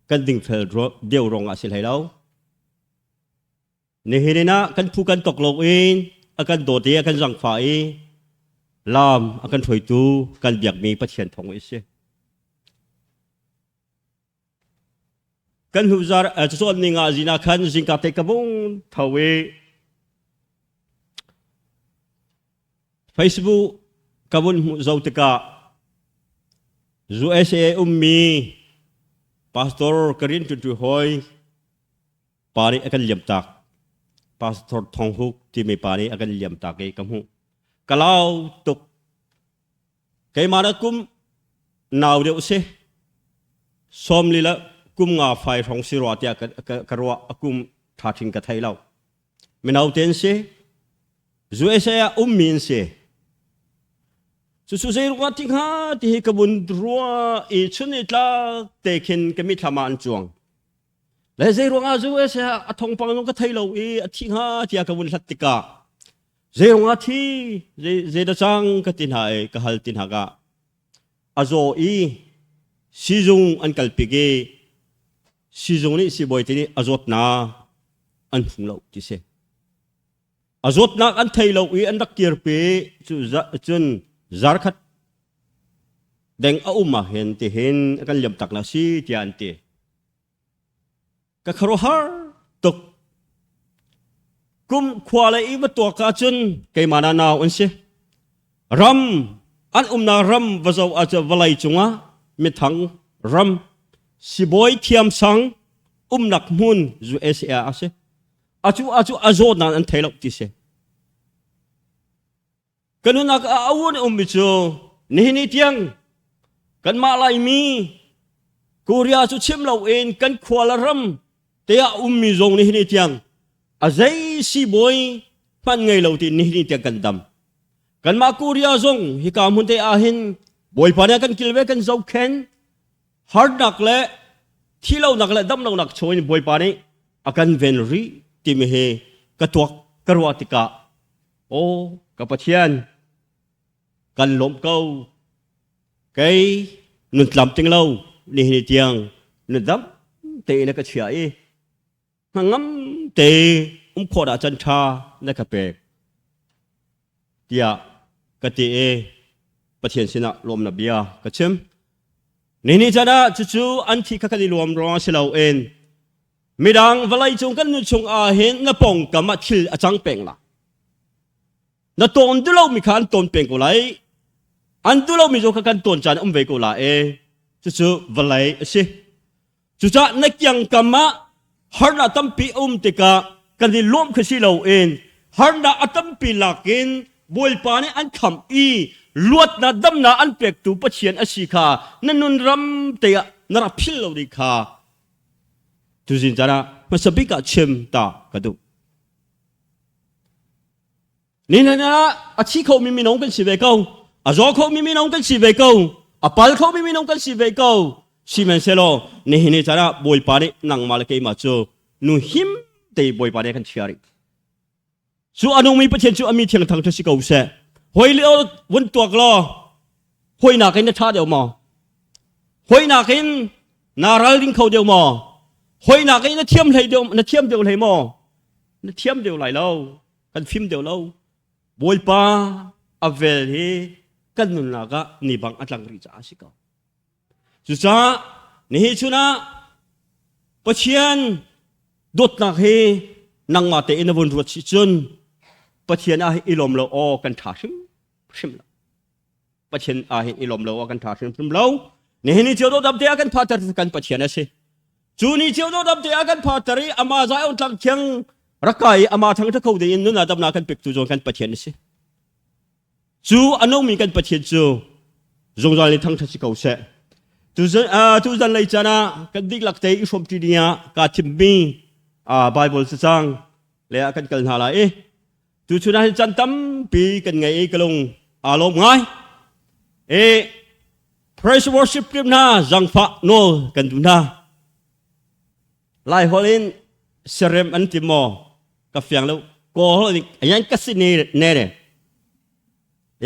Kan dingfel deuh ruangah si hlei lo. Nihin ah kan phu kan tok lo in a kan dawt i a kan zangfah i lam a kan hruaitu kan biakmi Pathian thawng i si. Kan hnu zar cacawn ning ah zina khan zingka te ka vung tho i Facebook ka vun hmuh zo tikah USA ummi pastor ka rian ṭuanṭi hawi pa nih a kan liam tak. Pastor Thong Huk timi pa nih a kan liam tak i ka hmuh. Ka lau tuk. Keimah na kum nau deuh si. Sawm li le kum nga fai hrawng si rua tiah ka ruah a kum tha thin ka thei lo. Mino te an si. USA ah ummi an si. Cucu zei ruangah ti hnga ti hi ka vun ruah i chun i tlak te khin ka mithlam ah an cuang. Le zei ruangah USA ah a thongpang zong ka thei lo i a thi hnga tiah ka vun hlat tikah zei ruangah thi zei zei dah cang ka ti hna i ka hal ti hna ka a zaw i sizung an kalpi i sizung nih sibawi te nih a zawtnak an hmu lo ti si. A zawtnak an thei lo i an rak kirpi cu cun zarkhat deng a um ah hin tihin a kan liam tak la si tiah an ti. Ka khuaruahhar tuk. Kum khua le i va tuak ahcun keimah na nau an si. Ram an umnak ram va zoh ahcun vawlei cungah mithang ram sibawi thiamsang umnak hmun USA a si. Acu acu a zawtnak an thei lo ti si. Ka nunnak a awun ummi cu nihin ni tiang kanmah Laimi Korea cu chim loin kan khua le ram te ah ummi zong nihin ni tiang a zei siibawi hmanh ngei lo ti nihin ni tiang kan dam. Kanmah Korea zong hika hmun te ah hin Bawipa nih a kan kilve kan zohkhen harnak le thilonak le damlonak chung in Bawipa nih a kan ven rih timi hi ka tuak ka ruah tikah Aw ka Pathian, kan lawmh ko. Kei nun tlamtling lo nihin tiang na dam tein na ka chia i hnangam te um khawh dah can ṭha na ka pek tiah ka ti i Pathian sinah lawmnak bia ka chim. Nihin ni caan ah cucu an thi kha kan i lawm ruangah si loin Midang vawlei cung kan nun chung ah hin na pawngkam ah thil a cang peng la. Na tawn duh lomi kha an tawn peng ko lai. An duh lomi zong kha kan tawn caan um ve ko la e. Cucu vawlei a si. Cucaah na kiangkam ah harnak tampi a um tikah kan i lawm kha si loin harnak a tampi lakin Bawipa nih an khamh i luatnak damnak an pektu Pathian a si kha na nun ram te ah na rak philh lo ding kha Tuzing caan ah hmasa bik ah chim ta ka duh. Nihin ah a thi khomi minung kan si ve ko. A zaw khomi minung kan si ve ko. A pal khomi minung kan si ve ko. Sihmanhsehlaw nihin ni caan ah Bawipa nih nangmah le keimah cu nu him te Bawipa nih a kan chia rih. Cu a nungmi Pathian cu a mi thiang thang si ko seh. Hoi le vun tuak law hoi nakin na ṭha deuh maw? Hoi nakin na ralring kho deuh maw? Hoi nakin na thiam hlei deuh na thiam deuh hlei maw? Na thiam deuh lai lo. Kan fim deuh lo. Bawipa a vel hi kan nunnak ah ni bang a tlang rih caah a si ko. Cucaah nihi chun ah Pathian dawtnak hi nangmah tein na vun ruat si cun Pathian ah i lawm lo aw kan ṭha hrimhrim lo. Pathian ah hin i lawm lo aw kan ṭha hrimhrim lo. Nihin ni cio dawdam te ah kan phater kan Pathian a si. Cu ni cio dawdam te ah kan phater i amah Zion tlang thiang raka i amah thangṭha kho ding in nunah damnak kan pektu zong kan Pathian a si. Cu a nungmi kan Pathian cu zungzal in thangṭhat si ko seh. Tuzan lei caan ah kan dihlak te i hrawmṭi ding ah kaa thimmi Bible cacang le ah kan kal hna lai i tuchun ah hin caan tampi kan ngei i ka lung aa lawm ngai. I praise worship team hna zangfah nawl kan duh hna. Lai holh in serem an ti maw? Ka fiang lo. Kawl holh in yan ka si ne ne ne.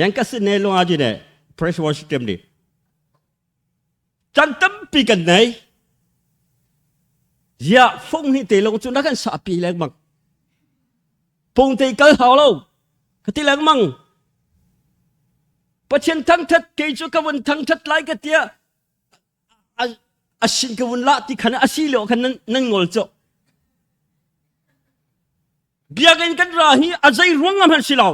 Yan ka si ne lung aji ne praise worship team ni. Chan tampi kan nei. Ziah fung hi te lawng cu na kan sahpi lengmang. Pung te kal hau lo. Ka ti lengmang. Pathian thangthat kei cu ka vun thangthat lai ka tiah a sin ka vun lah ti khan a si lio khan nan, nan ngol cu. Biakinn kan ra hi a zei ruang ah hmanh si lo.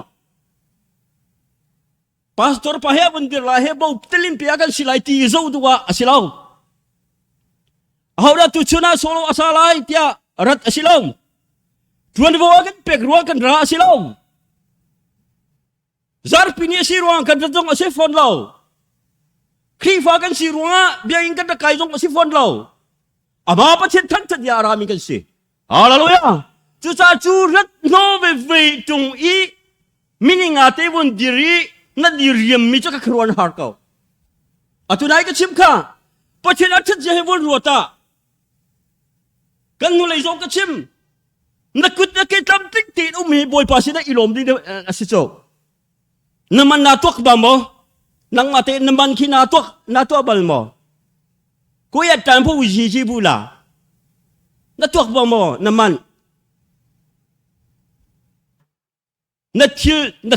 Pastor pa he vun dir lai he bo telin pe kan si lai ti zo du ah a si lo. Ahodah tu chun ah solo a sa lai tiah rat a si lo. Tuanvo a kan pek ruang kan ra a si lo. Zarpi ni a si ruang kan rat zong a si fawn lo. Khrihfa kan si ruangah biakinn kan rak kai zong a si fawn lo. Amah Pathian thangthat ya a rami kan si. Hallelujah! Cucaah cu rat hno veve tung i mininga te vun dir i na diriam mi cu ka khuaruan har ko. Atu nai ka chim kha Pathian a ṭhat zia hi vun ruat ah kan hnulei zong ka chim na kut na ke tlamtling tein um hi Bawipa sinah i lawm ding a si cu. Na man naa tuak ba maw? Nangmah te na man khi naa tuak naa tuah bal maw? Kuya tan phu ji ji bu la. Na tuak ba maw na man? Na thil na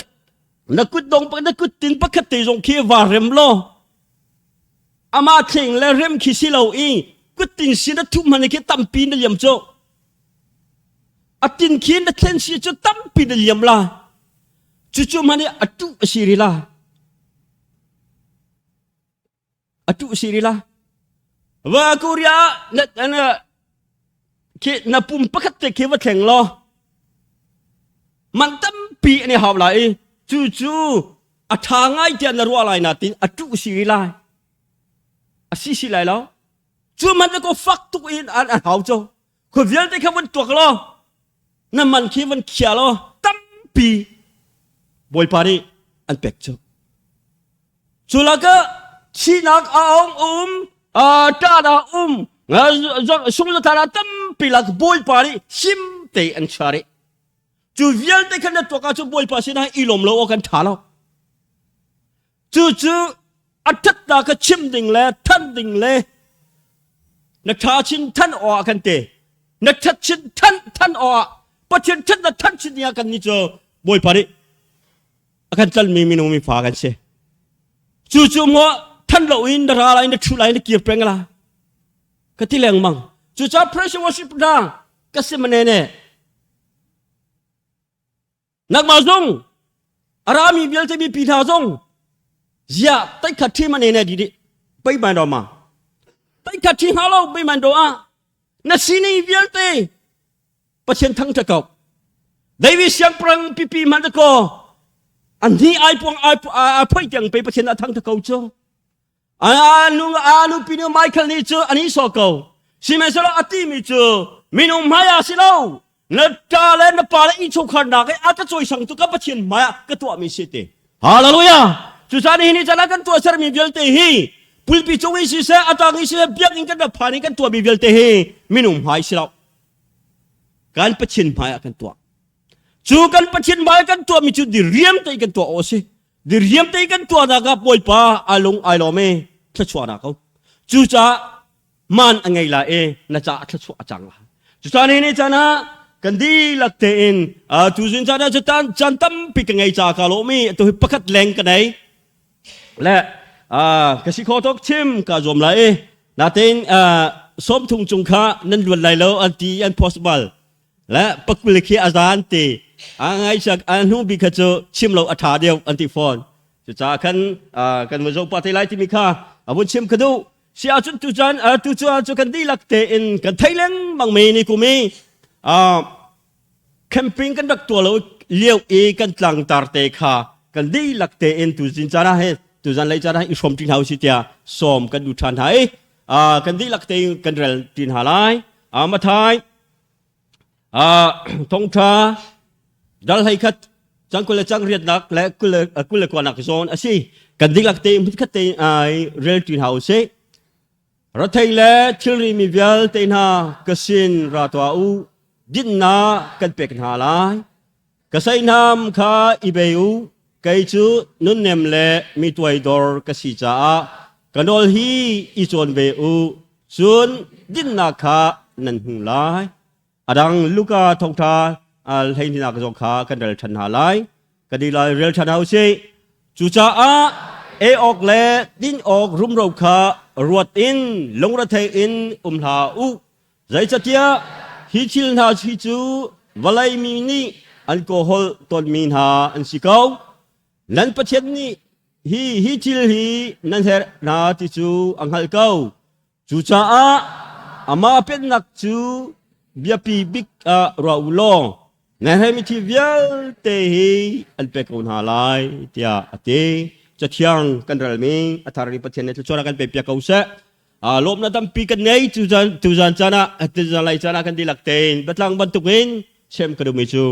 na kut dong na kut tin pakhat te zong khi va rem law. Ama thleng le rem khi si lo i kut tin si na thup man khi tampi na liam cu. A tin khi na thlen si cu tampi na liam la. Cucu hmanh i a tuh a si rih la. A tuh a si rih la. Va Korea na, na, khi na pum pakhat te khi va thleng law man tampi an i hau lai i cucu a ṭha ngai tiah na ruah lai natin a tuh si rih lai. A si si lai lo. Cu man na ko fak tuk in an an hau cu. Khua vialte kha vun tuak law na man khi van khia law tampi Bawipa nih an pek cu. Cu lakah thihnak a ong um, ṭah a um, sunglathar ah tampi lak Bawipa nih him te an chia rih. Cu vialte khan na tuak ahcun Bawipa sinah i lawm lo awk kan ṭha lo. Cucu a ṭhatnak kha chim ding le thanh ding le na ṭha chin than awk ah kan ti. Na ṭhat chin than than awk ah Pathian ṭhatnak than chin ding ah kan nih cu Bawipa nih a kan tlanmi minung mi fa kan si. Cucu maw than lo in na ra lai na ṭhu lai na kir peng la. Ka ti lengmang. Cucaah praise worship hna ka si mane ne. Nangmah zong a rami vialte mipi hna zong ziah taikhat ṭhi man ne di pei man do ma taikhat ṭhi hnga lo pei man do ah na sining vialte Pathian thang ta ko David siangpahrang pipi man ko an ni ai puang ai ai phoi tiang pe Pathian a thang ta ko cu Anu anu pinu Michael nih cu ani so ko. Sihmanhsehlaw a timi cu minung hmai ah si lo. Na ṭa le na pa le innchungkhar nak i a ka cawisang tu ka Pathian hmai ah ka tuahmi si ti. Hallelujah! Cucaah nihin ni caan ah kan tuahsermi vialte hi pulpi cung in siseh, a tang in siseh, biakinn kan rak phan i kan tuahmi vialte hi minung hmai si lo. Kan Pathian hmai ah kan tuah. Cu kan Pathian hmai kan tuahmi cu diriam te kan tuah awk a si. Diriam te kan tuahnak ah Bawipa a lung ai lawm i thluachuahnak ko. Cucaah man a ngei lai i na caah thluachuah a cang lai. Cucaah ni ni caan ah kan dihlak tein tuzun caan ah cu caan tampi ka ngei ca ka lawm i atu hi pakhat leng ka nei. Le ka si kho tok chim ka zuam lai i natein sawmthung cung kha nan luan lai lo an ti an possible. Le pakul khi a zan ti a ngaihsak a hnu bik kha cu chim lo a ṭha deuh an ti fawn. Cucaah khan kan vun zoh pah te lai timi kha a vun chim ka duh. Si ahcun tu caan tu cu cu kan dihlak tein kan thei lengmang mi ni kum i camping kan rak tuah lo lio i kan tlangtar te kha kan dihlak tein tu zin caan ah he tu zan lei caan ah i hrawm ṭi hna usih tiah sawm kan duh ṭhan hna i kan dihlak tein kan rel ṭi hna lai. Mathai Thawngṭha dal hlei khat cang 20 le cang riatnak le 29nak zawn a si. Kan dihlak te hmunkhat te ai rel ṭi hna usih. Rathei le thilri mi vialte hna ka sin ra tuah u. Dinhnak kan pek hna lai. Ka seihnam kha i bei u. Kei cu nunnem le mi tuaidor ka si caah ka nawl hi i cawn ve u. Cun dinnak kha nan hmu lai. A dang Luka thawngṭha hleihnih zong kha kan rel ṭhan hna lai. Kan i lai rel ṭhan hna usih. Cucaah ei awk le din awk rumro kha ruat in lungrethei in um hlah u. Zeicatiah hi thil hna hi cu vawlei mi nih an kawhholh tawnmi hna an si ko. Nan Pathian nih hi hi thil hi nan herh hna ti cu a hngalh ko. Cucaah amah pennak cu biapi bik ah ruah u law nan herhmi thil vialte hi an pek ko hna lai tiah a ti. Cathiang kan relmi a thar i Pathian nih thluachuah kan pekpiak ko seh. Lawmnak tampi kan ngei tuzan caan ah tuzan lai caan ah kan dihlak tein biatlang bantukin chem ka duhmi cu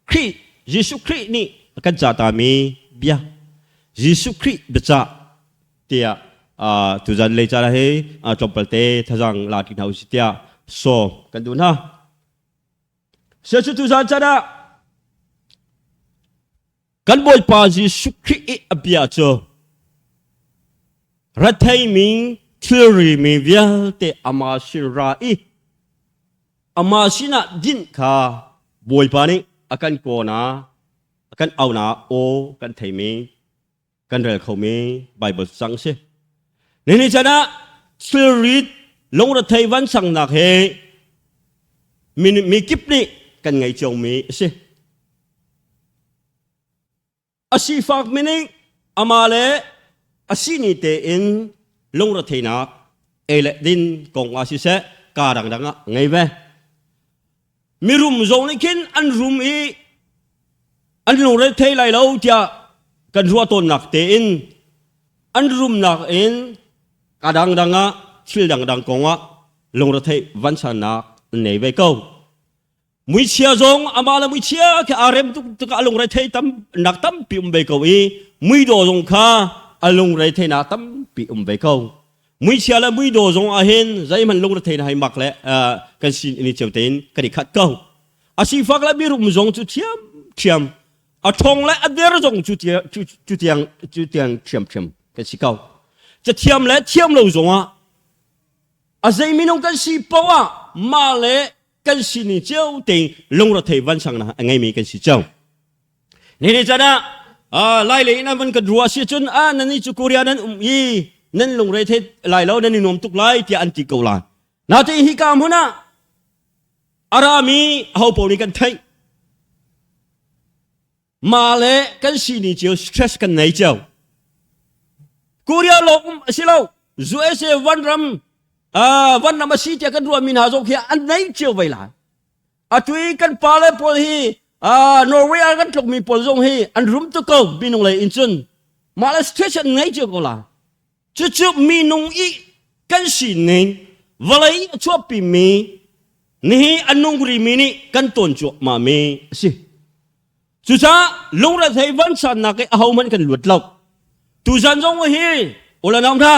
Khrih Jesuh Khrih nih a kan cahtami bia Jesuh Khrih biacah tiah tuzan lei caan ah hi tlawmpal te thazang la ti hna usih tiah sawm kan duh hna. Sia cu tuzan caan ah kan Bawipa Jesuh Khrih i a bia cu retheimi thilrimi vialte amah sin ra i amah sinah dinh kha Bawipa nih a kan kawna a kan auna aw kan theimi kan rel khomi Bible cang si. Nini chan ah thilrit lungrethei vansangnak he mi kip nih kan ngei ciomi a si. A sifak mi nih amah le a sini tein lungretheinak ei le din kong ah siseh ka dangdang ah ngei ve. Mirum zong nih khin an rum i an lungre thei lai lo tiah kan ruah tawnnak tein an rumnak in ka dangdang ah thil dangdang kong ah lungretheih vansannak an nei ve ko. Muichia zong amah le muichia khi aa rem tuk tikah a lungre thei tam nak tampi um ve ko i muidawh zong kha a lungre theinak tampi um ve ko. Muichia le muidawh zong ah hin zeihmanh lungre na hei mak le kan sin in i cio tein kan i khat ko. A sifak le mirum zong cu thiam thiam a ṭhong le a der zong cu cu tiang cu tiang thiam thiam kan si ko. Cathiam le thiam lo zong ah a zei minung kan si poah ah mah le kan sining cio tein lungrethei vansang na a ngeimi kan si cio. Nini chan ah lai lei in an van kan ruah si cun a nan i cu Korea nan um i nan lungre the lai lo nan i nuam tuk lai tiah an ti ko lai. Natein hi ka hmun ah arami ho paoh nih kan theih. Ma le kan sining cio stress kan nei cio. Korea lawng um a si lo. USA van ram van ram a si tiah kan ruahmi hna zong khi an nei cio ve lai. Atu i kan pale pawl hi Norway ah kan tlukmi pawl zong hi an rum tuk ko minung lei in cun mah le situation ngei cio ko la. Cucu minung i kan sining vawlei a chuahpimi nihi a nung rimi nih kan tawn cuahmah mi a si. Cucaah lungrethei vansannak i ahohmanh kan luat lo. Tuzan zong hi ulanau hna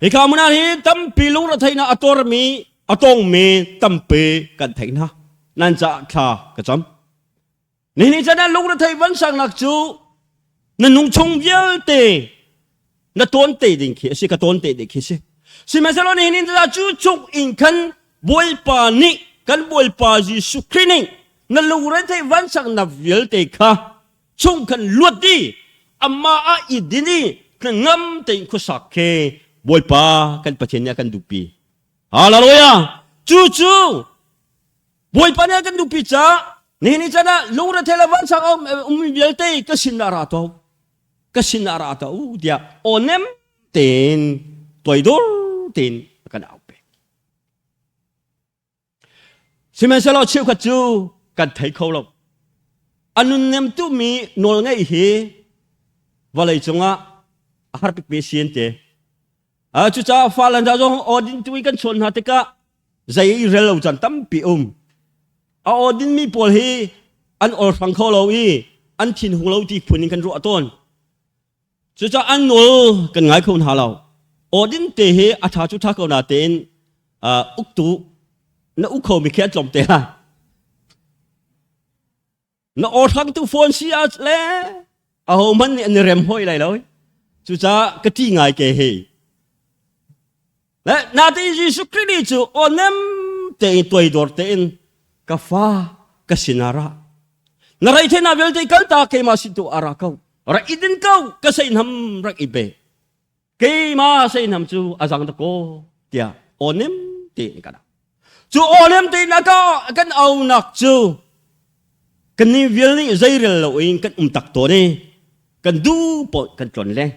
hika hmun ah hi tampi lungretheihnak a tormi a tongmi tampi kan theih hna. Nan caah thla ka cam. Nihin chan ah lungrethei vansangnak cu na nung chung vialte na tawn te ding khi a si ka tawn te ding khi a si. Sihmanhsehlaw nihin in cu chung in khan Bawipa nih kan Bawipa Jesuh Khrih nih na lungretheih vansangnak vialte kha chung khan luat i amah ah i din i hnangam tein khuasak khi Bawipa kan Pathian nih a kan duhpi. Hallelujah! Cu cu Bawipa nih a kan duhpi caah nihin ni chan ah lungrethei le vansang a ummi vialte ka sin ah ra to ka sin ah ra to u tiah aw nem tein toidor tein a kan au pek. Sihmanhsehlaw cheukhat cu kan thei kho lo. A nunnem tukmi nawlngeih hi vawlei cungah a har bikmi si an ti. Cucaah fale hna zong awdin tu i kan chawn hna tikah zei i rel lo caan tampi um. A awdinmi pawl hi an olhrang kho lo i an thinhung lo ti phun in kan ruah tawn. Cucaah an nawl kan ngai kho hna lo. Awdin te hi a ṭha cu ṭha ko natein uktu na uk khomi khi an tlawm te lai. Na awhrangtu phone si ah le ahohmanh nih an i rem hoi lai lo. Cucaah ka ṭih ngai ke hi. Le natein Jesuh Khrih nih cu aw nem tein tuaidor tein ka fa ka sinah ra. Na reitheinak vialte kalta keimah sin tu ah ra ko. Rak i din ko ka seihnam rak i pe. Keimah seihnam cu a zang dakaw tiah aw nem tein kan au. Cu aw nem tein a ka kan aunak cu kan nih vial nih zeirel loin kan um tak tawn i kan duh paoh kan tlon leng.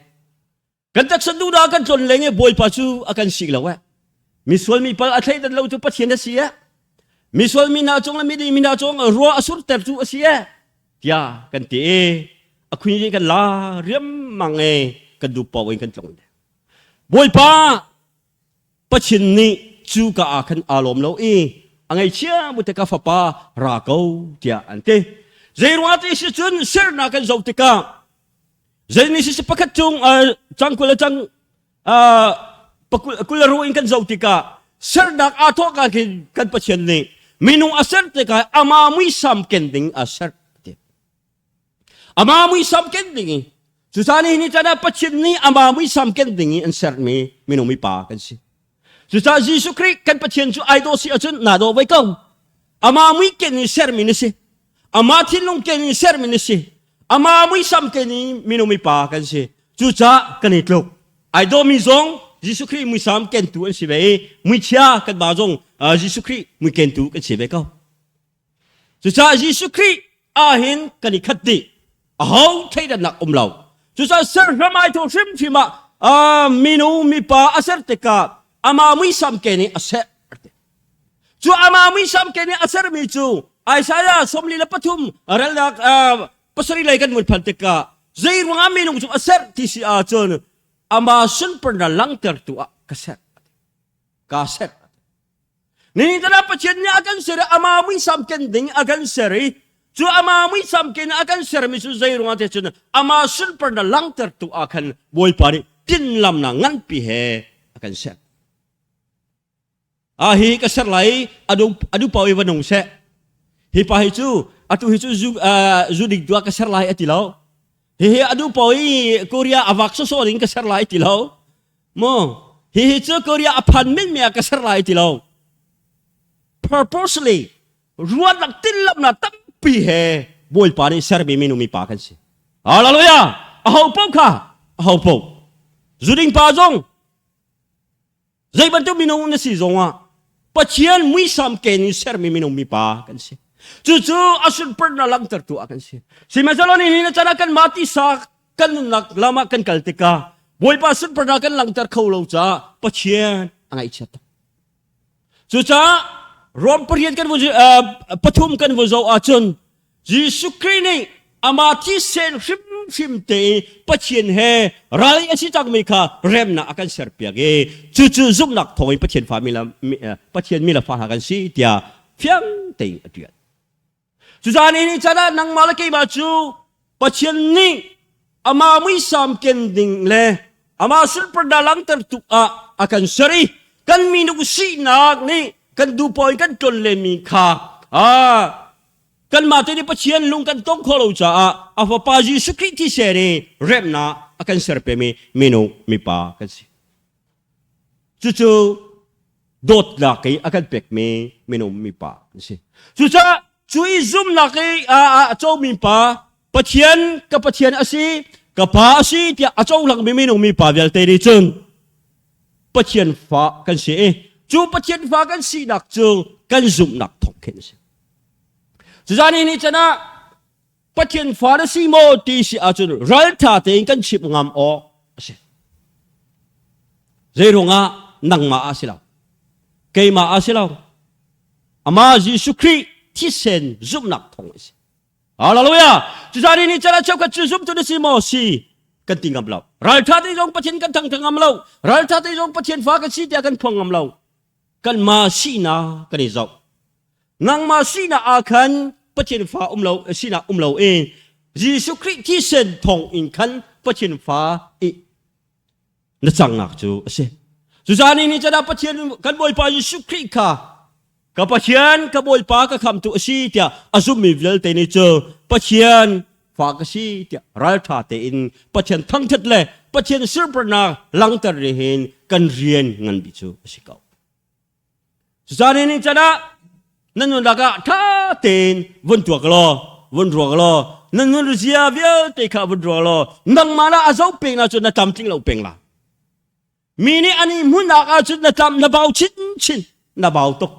Kan taksa duhdah kan tlon leng i Bawipa cu a kan sik lo eh. Misual mi pal a thleidan lo cu Pathian a si eh. Misual mi hna cung le miding mi hna cung ruah a surter cu a si eh. Tiah kan ti i a khui nih kan la riammang i kan duh paoh in kan tlong. Bawipa Pathian nih cu ka ah khan aa lawm lo i a ngaihchia bu te ka fapa ra ko tiah an ti. Zeiruangah ti si cun sernak kan zoh tikah Zei si pakhat cung cang 20 le cang 20 ru in kan zoh tikah sernak aa thawk ah khin kan Pathian nih minung a ser tikah ama muisam ken ding a ser ti. Ama muisam ken ding i cucaah ni ni caan ah Pathian nih ama muisam ken ding i an sermi minung mipa kan si. Cucaah Jesuh Khrih kan Pathian cu ai dawh si ahcun naa dawh ve ko. Ama mui ken in sermi na si. Amah thinlung ken in sermi na si. Amah muisam ken in minung mipa kan si. Cucaah kan i tluk. Ai dawmi zong Jesuh Khrih muisam kentu an si ve i muichia kan ba zong Jesuh Khrih mui kentu kan si ve ko. Cucaah Jesuh Khrih ahhin kan i khat dih. Aho thleidannak um lo. Cucaah serhram ai tho hrimhrim ah minu mipa a ser tikah amah muisam ken in a ser. Cu amah muisam ke nih a sermi cu Isaiah 43 relnak 7 lei kan vun phan tikah zei ruangah minung cu a ser ti si ahcun amah sunparnak langhtertu ah ka ser ka ser. Nihin tana Pathian nih a kan ser i amah muisam ken ding a kan ser i cu amah muisam ken a kan sermi cu zei ruangah te cun amah sunparnak langhtertu ah khan Bawipa nih tinlamnak nganpi he a kan ser. A hi ka ser lai adu adu pau i va nung seh. Hi pa hi cu atu hi cu zu zu ding tu ah ka ser lai a ti lo. Hi hi adu pau i Korea avak soso ding ka ser lai ti lo. Mo hi hi cu Korea a phan min mi ah ka ser lai ti lo. Purposely ruahnak tinlamnak tampi he Bawipa nih sermi minung mipa kan si. Hallelujah! Aho paoh kha aho paoh. Zuding pa zong Zei bantuk minung na si zongah Pathian muisam ken in sermi minung mipa kan si. Cucu a sunparnak langhtertu ah kan si. Sihmanhsehlaw nihin ni can ah kan mah tisa kan nunnak lam ah kan kal tikah Bawipa sunparnak kan langhter kho lo caah Pathian a ngaihchiat tuk. Cucaah Rom pariat kan vun pathum kan vun zoh ahcun Jesuh Khrih nih amah thisen hrimhrim te i Pathian he ral a si cangmi kha remnak a kan serpiak i cucu zumhnak thawngin Pathian fa mi Pathian mi le fa hna kan si tiah fiang tein a ṭial. Cucaah ni caan ah nangmah le keimah cu Pathian nih amah muisam ken ding le amah sunparnak langhter tuk ah a kan ser i kan minung sinak nih kan duhpaoh in kan tlon lenmi kha kanmah te nih Pathian lung kan tong khawh lo caah a fapa Jesuh Khrih thisen i remnak a kan ser pemi minung mipa kan si. Cucu dawtnak i a kan pekmi minung mipa kan si. Cucaah cu i zumnak i a comi pa Pathian ka Pathian a si, ka pa a si tiah a cohlangmi minung mipa vialte nih cun Pathian fa kan si i cu Pathian fa kan sinak cu kan zumhnak thawng khin a si. Cucaah ni can ah Pathian fa na si maw ti si ahcun ralṭha tein kan chimh ngam awk a si. Zeiruangah nangmah ah si lo, keimah ah si lo, amah Jesuh Khrih thisen zumhnak thawng a si. Hallelujah! Cucaah ni can ah cheukhat cu zumtu na si maw? Si kan ti ngam lo. Ralṭha te zong Pathian kan thangṭha ngam lo. Ralṭha te zong Pathian fa kan si tiah kan phuang ngam lo. Kanmah sinak kan i zoh. Nangmah sinak ah khan Pathian fa um lo sinak um lo i Jesuh Khrih thisen thawng in khan Pathian fa i na cangnak cu a si. Cucaah ni ni can ah Pathian kan Bawipa Jesuh Khrih kha ka Pathian ka Bawipa ka khamtu a si tiah a zummi vialte nih cu Pathian fa ka si tiah ralṭha tein Pathian thangṭhat le Pathian sirpernak langhter nih hin kan rian ngan bik cu a si ko. Cucaah ni can ah nan nunnak ah ṭha tein vun tuak law, vun ruak law, nan nun zia vialte kha vun ruak law, nangmah lah a zoh peng na cun na tlamtling lo peng la. Mi nih an i hmunnak ah cun na tlam na bau chinchin, na bau tuk.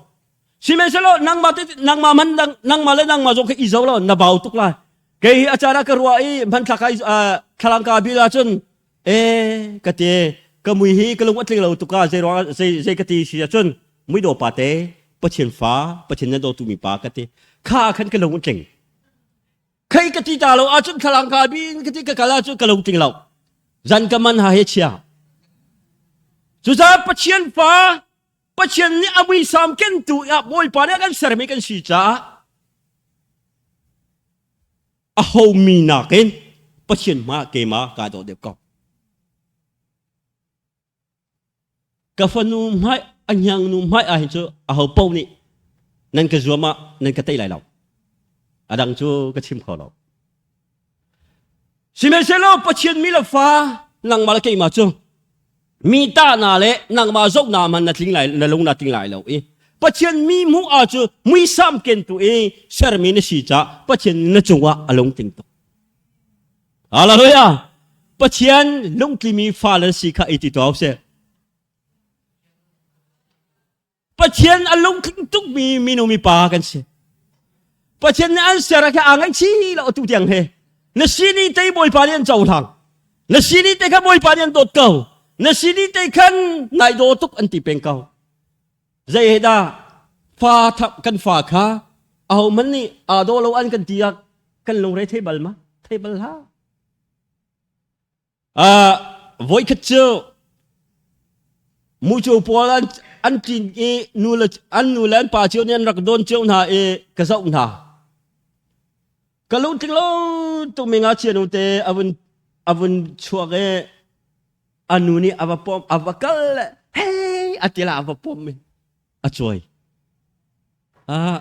Sihmanhsehlaw nangmah te nangmah man nangmah le nangmah zong kha i zo law na bau tuk lai. Kei hi a caan ah ka ruah i hmanthlak ah thlalangka bil ah cun E ka ti ka mui hi ka lung a tling lo tuk ah zei ruang zei zei ka ti si ahcun muidaw pa te Pathian fa Pathian nan dawtu mi pa ka ti kha khan ka lung a tling khei ka ti ta lo ahcun thlalang ka bin ka ti ka kal ahcun ka lung tling lo zan ka man ha he chia cucaah Pathian fa Pathian nih a muisam kentu ah Bawipa nih a kan sermi kan si caah aho mi nakin Pathian hmai keimah kaa dawh deuh ko. Ka fanu hmai a hniangnu hmai ah hin cu aho paoh nih nan ka zuam ah nan ka tei lai lo. A dang cu ka chim kho lo. Sihmanhsehlaw Pathian mi le fa nangmah le keimah cu mi ta na le nangmah zoh na man na tling lai na lung na tling lai lo i Pathian mi hmuh ah cu muisam ken tu i sermi na si ca Pathian na cungah a lungtling tuk. Hallelujah! Pathian lungtlimi fa le si kha i ti tuah seh. Pathian a lungtling tukmi minu mipa kan si. Pathian nih an ser ah khin aa ngaihchih lo atu tiang he. Na sini te Bawipa nih an cohlang. Na sini te kha Bawipa nih an dawt ko. Na sini te khan nai daw tuk an ti peng ko. Zei he dah fa kan fa kha aho man nih aa daw lo an kan ti ah kan lungre thei bal ma? Thei bal hlah. Voikhat cu mucu pawl an an ṭin i nu le an nu le an pa cio nih an rak dawn cio hna i ka zoh hna. Ka lungtling lo tukmi ngakchia nu te a vun a vun chuak i a nu nih a va pom a va kal le hei a ti la a va pom i a cuai. Ah,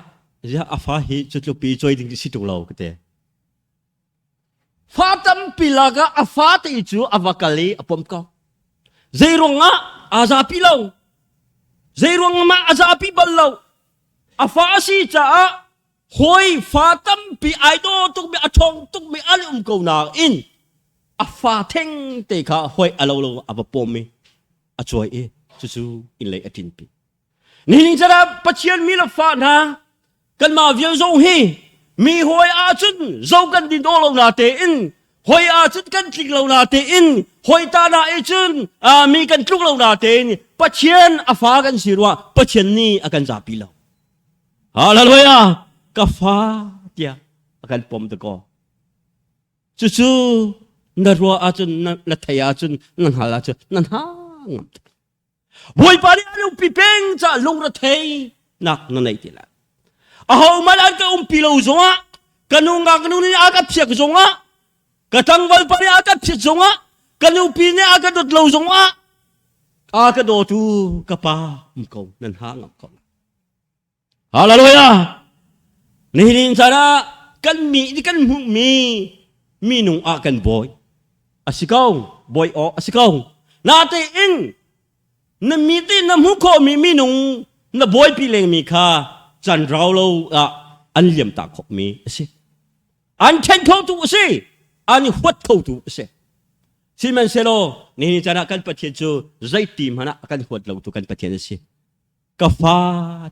ziah a fa hi cu tluk pi cuai ding si ṭung lo ka ti. Fa tampi lakah a fate cu a va kal i a pom ko. Zeiruangah aa zapi lo. Zeiruang mah a zapi bal lo. A fa a si caah hawi fa tampi ai daw tukmi a ṭhawng tukmi an um ko nain a fa theng te kha hawi a lo lo a va pom i a cuai i cucu inn lei a ṭinpi. Nihin caan Pathian mi le fa hna kanmah vial zong hi mi hawi ahcun zo kan din aw lo na tein hoi ahcun kan tling lo na tein hoi ta na i cun mi kan tluk lo na tein Pathian a fa kan si ruah Pathian nih a kan zapi lo. Hallelujah! Ka fa tiah a kan pom te ko. Cucu na ruah ahcun na thei ahcun na hngal ahcun na hna ngam tuk. Bawipa nih an umpi peng caah lungrethei nak na nei ti lai. Aho man an ka umpi lo zongah ka nu ngaknu nih a ka phiak zongah ka tlangval pa nih a ka phiat zongah ka nupi nih a ka dawt lo zongah a ka dawtu ka pa um ko nan ha ngam ko. Hallelujah! Nihin caan ah kan mi nih kan hmuhmi minung ah kan bawi. A si ko, bawi awk a si ko. Natein na mi te na hmuh khawhmi minung na bawipi lengmi kha can rau lo ah an liam ta khawhmi a si. An ṭhen khotu a si. An i huat khotu a si. Sihmanhsehlaw nihin caan ah kan Pathian cu zeiti hmanh ah a kan huat lotu kan Pathian a si. Ka fa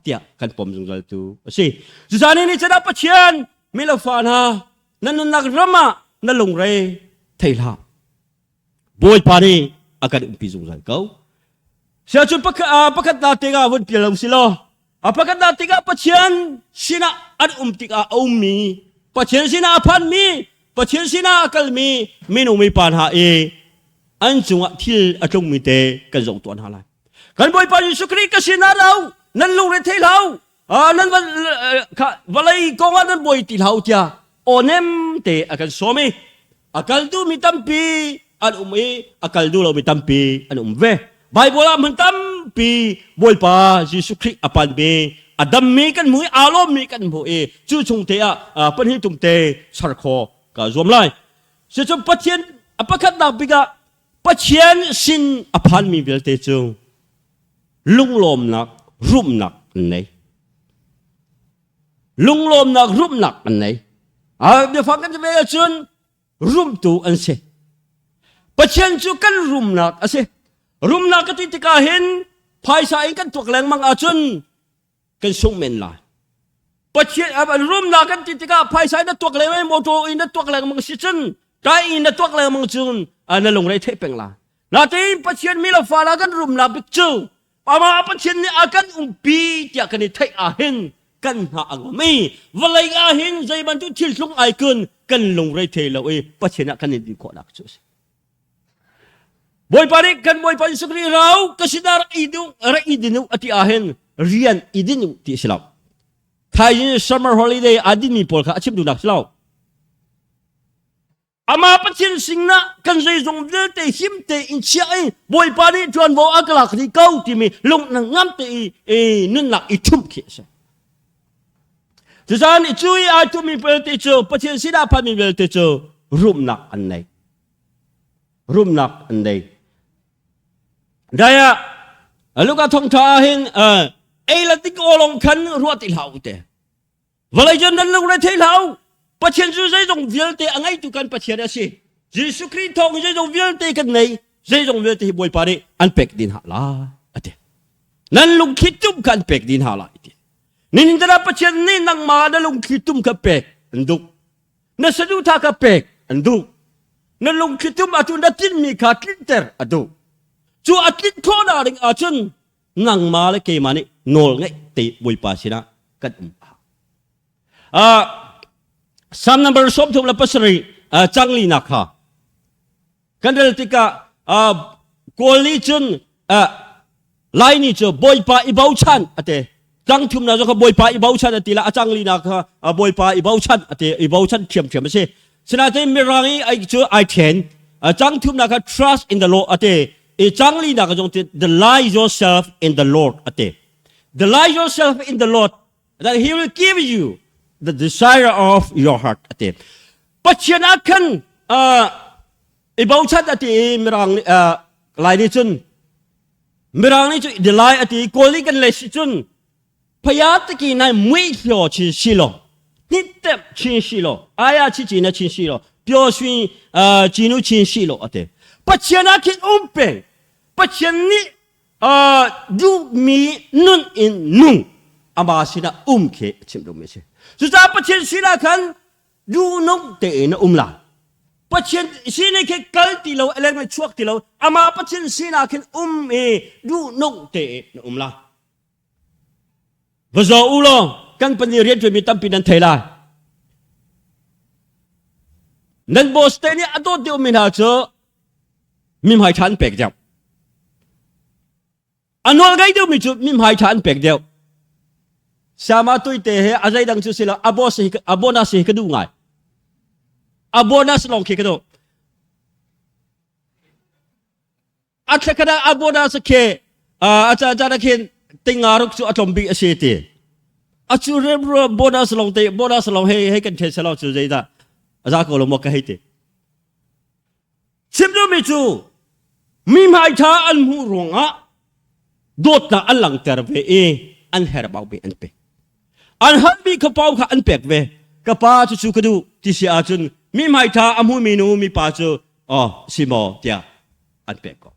tiah kan pom zungzal tu a si. Cucaah ni nih cun Pathian mi le fa hna na nunnak ram ah na lungre thei hlah. Bawipa nih a kan umpi zungzal ko. Siacun pakhat na tikah vun pial lo si law a pakhat na tikah Pathian sinah an um tikah a ummi Pathian sinah a phanmi Pathian sinah a kalmi minung mipa hna i an cungah thil a tlungmi te kan zoh tuah hna lai. Kan Bawipa Jesuh Khrih ka sinah lo nan lungre thei hlah nan vawlei kong ah nan buai ti hlah tiah aw nem te a kan sawm i a kal duhmi tampi an um i a kal duh lomi tampi an um ve. Bible ah hmun tampi Bawipa Jesuh Khrih a panmi a dammi kan hmu i aa lawmmi kan hmu i cu chung te ah pahnih tum te char khaw ka zuam lai. Cucu Pathian a pakhatnak bik ah Pathian sin a phanmi vialte cu lunglawmnak, rumnak. an nei. Lunglawmnak rumnak an nei. A biafang kan ve ahcun rumtu an si. Pathian cu kan rumnak a si. Rumnak ka ti tikah hin phaisa in kan tuak lengmang ahcun kan sung men lai. Pathian rumnak kan ti tikah phaisa in na tuak lengmang motor in na tuak lengmang si cun kai in na tuak lengmang cun na lungre theih peng lai. Natin Pathian mi le fa la kan rumnak bik cu amah Pathian nih a kan umpi tiah kan i theih ahhin kan hna a ngam i vawlei ahhin zei bantuk thil tlung ai kun kan lungre thei lo i Pathian ah kan in din khawhnak cu a si. Bawipa nih kan Bawipa Jesuh Khrih rau ka sinah rak i duh rak i din u a ti ahhin rian i din u ti a si lo. Thaizing summer holiday aa dinmi pawl kha a chim duhnak si lo. Amah Pathian sinah kan zeizong vialte him tein chiah i Bawipa nih ṭuanvo a ka lak dih ko timi lung ngam te i nunnak i ṭhumh khi a si. Cucaah cu i ai tummi vialte cu Pathian sinah phanmi vialte cu rumnak an nei. Rumnak an nei. Dai ah Luka thawngṭha ah hin ei le tik awlong khan ruah ti hlah u te. Vawlei cu nan lungre thei hlah u. Pathian cu zeizong vialte a ngeitu kan Pathian a si. Jesuh Khrih thawng zeizong vialte kan ngei. Zeizong vialte hi Bawipa nih an pek din hna lai a ti. Nan lungthli tum kha an pek din hna lai ti. Nihin tana Pathian nih nangmah na lungthli tum kha pek an duh. Na saduhthah kha pek an duh. Na lungthli tum atu na tinhmi kha tlinter a duh. Cu a tlinh khawhnak ding ahcun nangmah le keimah nih nawl ngeih te Bawipa sinah kan um a Psalm number 37 cangli nak kha kan rel tikah Kawl nih cun Lai nih cu Bawipa i bochan ate cang thum na kha Bawipa i bochan ati la a cangli nak kha Bawipa i bochan ate i bochan thiam thiam a si sinain mirang i ai cu ai then cang thum nak kha trust in the Lord ate i cangli nak zong ti delight yourself in the Lord ate delight yourself in the Lord that he will give you the desire of your heart ate Pathian ah khan i bochan ati i mirang lai nih cun mirang nih cu delight ati kawl nih kan le si cun phaya tiki nai mui hlo chin si lo hnittep chin si lo aya chi chi na chin si lo pyo sui chinu chin si lo ate Pathian ah khin um peng Pathian nih duhmi nun in nung ama sinah um khi a chim duhmi a si. Cucaah Pathian sinah khan duhnung tein a um lai. Pathian sin khi kal ti lo, eleng chuak ti lo, amah Pathian sinah khin um i duhnung tein na um lai. Va zaw u law kan pahnih rianṭuanmi tampi nan thei lai. Nan boss te nih a dawt deuhmi hna cu mihmai ṭha an pek deuh. A nawl ngei deuhmi cu mihmai ṭha an pek deuh. Sama tuite he a zeidang cu si lo a boss hi a bonus hi ka duh ngai. A bonus lawng khi ka duh. A thlakhat ah a bonus khi a caan caan ah khin tinga ruk cu a tlawm bik a si ti. A cu remruam bonus lawng te bonus lawng hei hei kan ṭhen selaw cu zeidah a za ko lo maw ka hei ti. Chim duhmi cu mi hmaiṭha an hmuh ruangah dawtnak an langhter ve i an herhbau ve an pek. An halmi ka pau kha an pek ve. Ka pa cu cu ka duh ti si ahcun mi hmaiṭha a hmumi nu mipa cu oh si maw tiah an pek ko.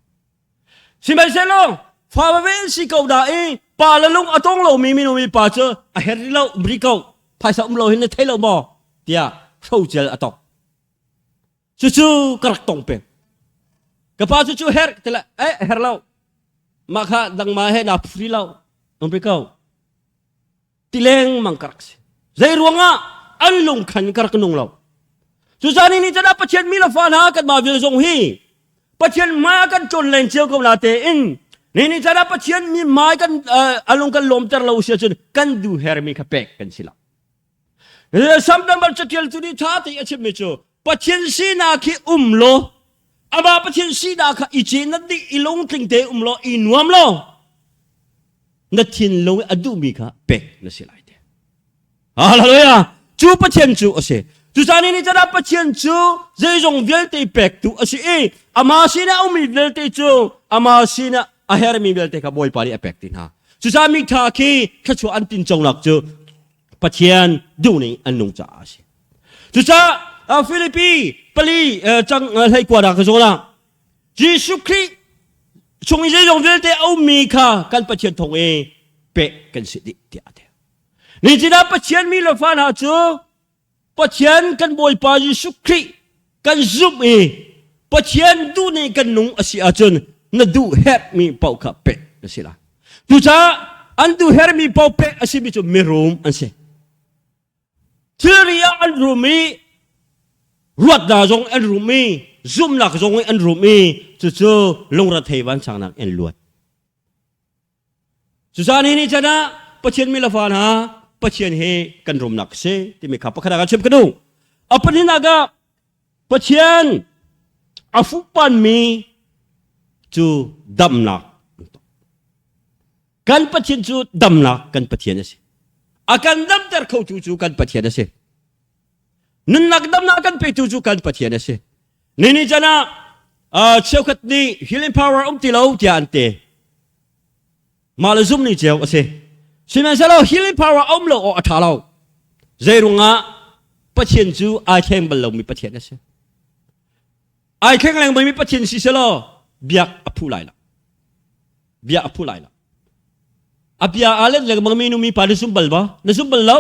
Sihmanhsehlaw fa veve an si ko dah i pa le lung a tong lomi minu mipa cu a her rih lo um rih ko phaisa um lo hin na thei lo maw tiah hrocel a tong. Cucu ka rak tong peng. Ka pa cu cu her ti le eh her lo. Mah kha dangma he na phri lo. Um ri ko. Ti leng mang ka rak si. Zei ruangah an lung khan ka rak nung lo. Cucaah ni chan ah Pathian mi le fa hna kan mah vial zong hi Pathian hmai kan ṭawn len cio ko na tein ni ni chan ah Pathian mi hmai kan alung kan lawmter lo si ahcun kan duh hermi kha pek kan si lo. Sam number catial tu nih ṭha te a chimmi cu Pathian sinak hi um law amah Pathian sinak kha i cin na dih i lungtling te um law i nuam law na thinlung a duhmi kha pek na si lai te. Hallelujah! Cu Pathian cu a si. Cucaah ni chan ah Pathian cu zeizong vialte pektu a si i amah sinah a ummi vialte cu amah sinah a hermi vialte kha Bawipa nih a pek ti hna. Cucaah mi ṭha khi thluachuah an tinconak cu Pathian duhning an nung caah a si. Cucaah Filipi pali cang hleikua dah ka zawn ah Jesuh Khrih chung i zeizong vialte a ummi kha kan Pathian thawng i pek kan si dih tiah a ti. Nihin ah Pathian mi le fa hna cu Pathian kan Bawipa Jesuh Khrih kan zumh i Pathian duh nih kan nung a si ahcun na duh herhmi paoh kha pek na si lai. Cucaah an duh herhmi paoh pek a simi cu mirum an si. Thilri ah an rum i ruatnak zong an rum i zumhnak zong an rum i cucu lungrethei vansangnak in luat. Cucaah ni chan ah Pathian mi le fa hna Pathian he kan rumnak a si timi kha pakhat ah chim ka duh. A pahnihnak ah Pathian a fuhpanmi cu damnak kan Pathian cu damnak kan Pathian a si. A kan damter khotu cu kan Pathian a si. Nunnak damnak kan petu cu kan Pathian a si. Nini chan ah cheukhat nih healing power um ti lo tiah an ti. Mah le zumh ning cio a si. Sihmanhsehlaw healing power a um lo awk a ṭha lo. Zeirungah Pathian cu ai thleng bal lomi Pathian a si. Ai thleng lengmangmi Pathian si selaw biak a phu lai lo. Biak a phu lai lo. A bia aa let lengmangmi nu mi pa na zum bal ba? Na zum bal lo.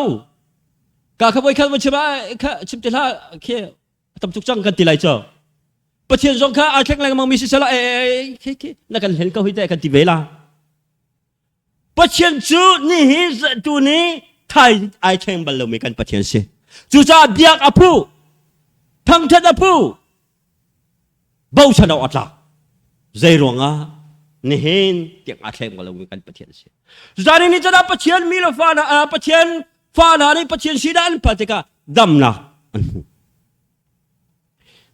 Ka kha voi khat voi chim ah kha chim te hlah khi tam tuk cang kan ti lai cu. Pathian zong kha aa thleng lengmang mi si sela e khi khi na kan hlen ko hi te kan ti ve la. Pathian cu nihi tu ni thai ai thleng bal lomi kan Pathian si. Cucaah biak a phu, thangthat a phu, bochan awk a tlak. Zei ruangah nihin tiang aa thleng bal lomi kan Pathian si. Cucaah ni cun Pathian mi le fa hna Pathian fa hna nih Pathian sinah an phal tikah damnak an hmu.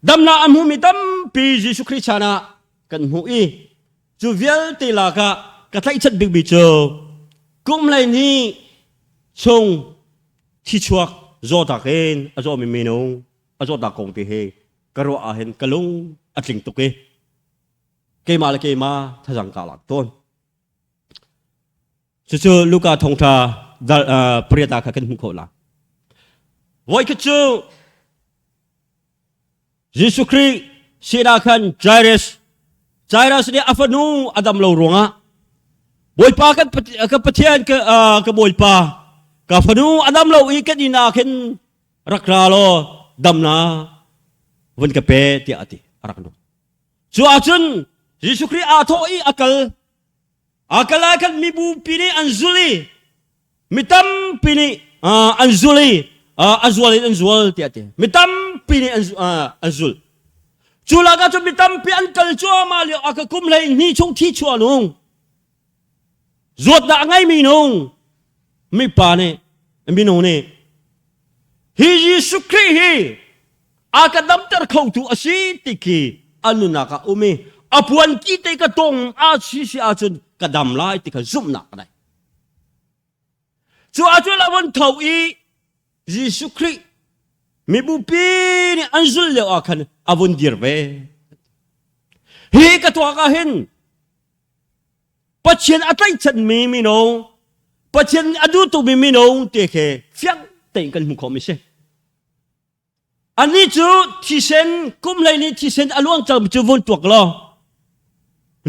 Damnak a hmumi tampi Jesuh Khrih chan ah kan hmuh i cu vialte lakah ka tlaihchan bikmi cu kum hleihnih chung thichuak zawtak in a zawmi minung a zawtnak kong te hi ka ruah ahhin ka lung a tling tuk i keimah le keimah thazang ka lak tawn. Cucu Luka thawngṭha pariat ah kha kan hmuh khawh la. Voikhat cu Jesuh Khrih sinah khan Jairus Jairus nih a fanu a dam lo ruangah Bawipa kan ka Pathian ka, ka Bawipa ka fanu a dam lo i kan inn ah khin rak ra law damna vun ka pe tiah a ti a rak nu. Cu ahcun Jesuh Khrih aa thawh i a kal A kal ah khan mibupi nih an zul i mi tampi nih an zul i a zual in an zual tiah ti. Mi tampi nih an zul. Cu lakah cun mi tampi an kal cuahmah lio a ka kum hlei hni chung thi chuah nung zuatnak a ngeimi nung mipa nih minung nih hi Jesuh Khrih hi a ka damter khotu a si ti khi a nunnak ah um i a puan ki te ka tong a si si ahcun ka dam lai ti kha zumhnak ka nei. Cu ahcun a vun tho i Jesuh Khrih mibupi nih an zulh lio ah khan a vun dir ve. Hi ka tuak ah hin Pathian a tlaihchanmi mino Pathian a duh tukmi mino te khi fiang tein kan hmuh khawhmi si. Anih cu thisen kum hlei nih thisen a luang cangmi cu vun tuak law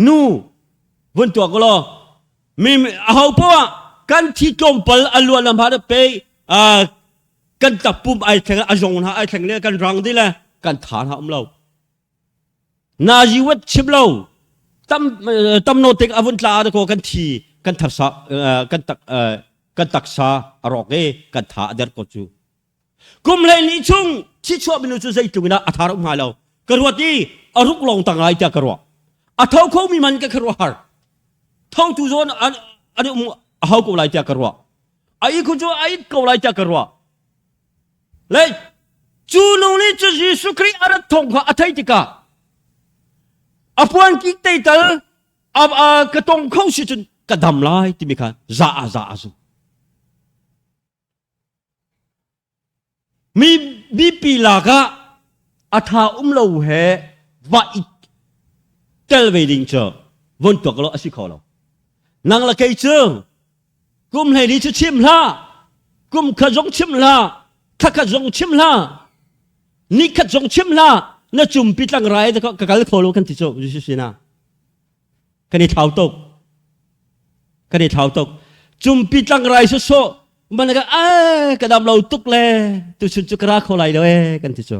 nu vun tuak law mi aho poah kan thi tlawmpal a luan lam ha pe kan takpum ai thleng a zong hna ai thleng le kan rang di le kan tha hna um lo nazi wat chim lo tam tam no tik avun tla ko kan thi kan tharsa kan tak kan taksa a rawk e kan tha a der ko cu Kum 12 chung thichuah minu cu zeitluk in a thar um hnga lo. Ka ruat i a ruk lawng tang lai tiah ka ruah. A tho kho mi man ka ka ruah har. Tho tu zawn an an um a hau ko lai tiah ka ruah. A i khu cu a it ko lai tiah ka ruah. Le cu nu nih cu Jesuh Khrih a rat thawng kha a theih tikah a puan kik te tal a ka tong kho si cun ka dam lai timi kha za a za a zum. Mi bipi lak ah a tha um lo he va i tel ve ding cu von tuak lo a si kho lo. Nang le kei cu Kum 14 cu chim hlah. Kum khat zong chim hlah. Thla khat zong chim hlah. Ni khat zong chim hlah. Na cumpi tlang rai ka kal kho lo kan ti cu Jesuh sinah. Kan i thlau tuk. Kan i thlau tuk. Cumpi tlang rai sawsawh man ka a ka dam lo tuk le tuchun cu ka ra kho lai lo e kan ti cu.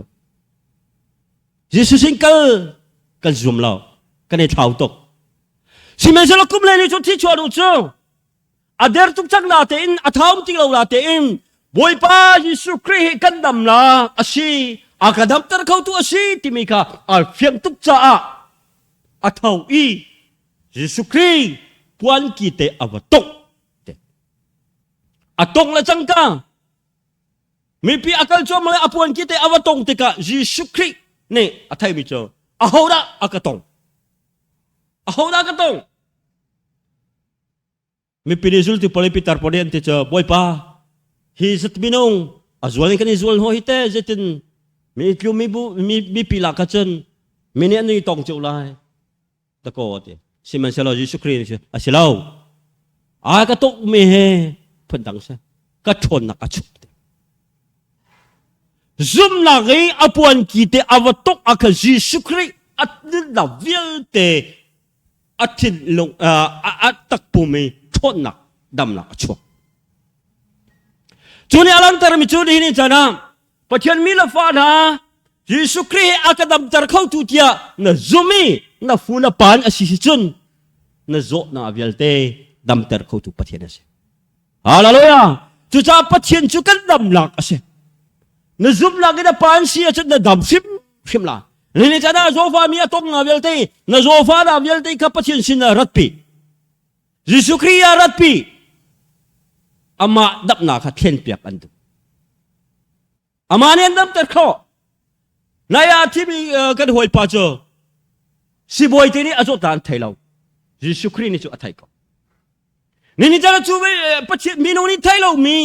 Jesuh sin kal kan zum lo. Kan i thlau tuk. Sihmanhsehlaw kum le ni cu thi chuah duh cu a der tuk cang na tein a thaum ti lo na tein Bawipa Jesuh Khrih hi kan damnak a si a ka damter khotu a si timi kha aa fiang tuk caah a tho i Jesuh Khrih puanki te a va tongh te a tongh le cangka mipi a kal cuahmah le a puanki te a va tong tikah Jesuh Khrih nih a theimi cu ahodah a ka tong ahodah ka tong Mipi nih zultu pawl Peter pawl nih an ti cu Bawipa hi zat minung a zual in kan i zual hnaw hi te zeitin mi tlu mi bu mi mipi lak kha cun mi nih an i tong cio lai dakaw a ti sihmanhsehlaw Jesuh Khrih nih a si lo ai ka tuk mi he phundang si ka ṭhawnnak a chuk ti zumnak i a puanki te a va tuk a kha Jesuh Khrih a nunnak vialte a thinlung a takpum i ṭhawnnak damnak a chuak. Cu nih a langhtermi cu nihin ni caan ah Pathian mi le fa hna Jesuh Khrih a ka damter khotu tiah na zum i na fu na pan a si si cun na zawtnak vialte damter khotu Pathian a si. Hallelujah! Cucaah Pathian cu kan damnak a si. Na zumnak in a pan si ahcun na dam hrimhrim lai. Nini chan ah zawfa mi a tong nga vialte na zawfa na vialte kha Pathian sin ah ratpi. Jesuh Khrih ah ratpi. Amah damnak kha thlenpiak an duh. Amah nih an damter khawh. Nai ah thimi kan hawipa cu sibawi te nih a zawt an thei lo. Jesuh Khrih nih cu a thei ko. Nini chan cu Pathian minung nih thei lomi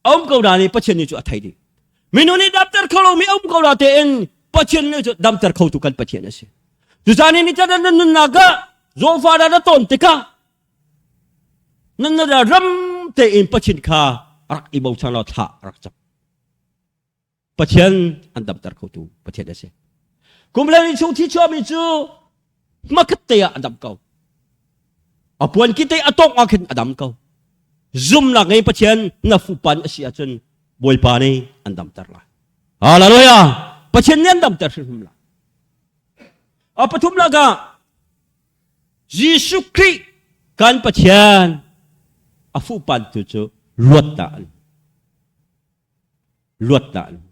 A um ko na nih Pathian nih cu a thei dih. Minung nih damter kho lomi a um ko na tein Pathian nih cu damter khotu kan Pathian a si. Cucaah ni can nan nunnak ah zawfa na tawn tikah nan na ram tein Pathian kha rak i bochan law thla rak cam. Pathian an damter khotu Pathian a si. Kum le ni chung thi chuahmi cu hmakhat te ah a dam ko. A puan ki te a tongh ah khin a dam ko. Zumnak ngei Pathian na fupan a si ahcun Bawipa nih an damter lai. Hallelujah! Pathian nih an damter hrimhrim lai. A pathum lakah Jesuh Khrih kan Pathian a fupan tu cu luatnak an luatnak an hmu.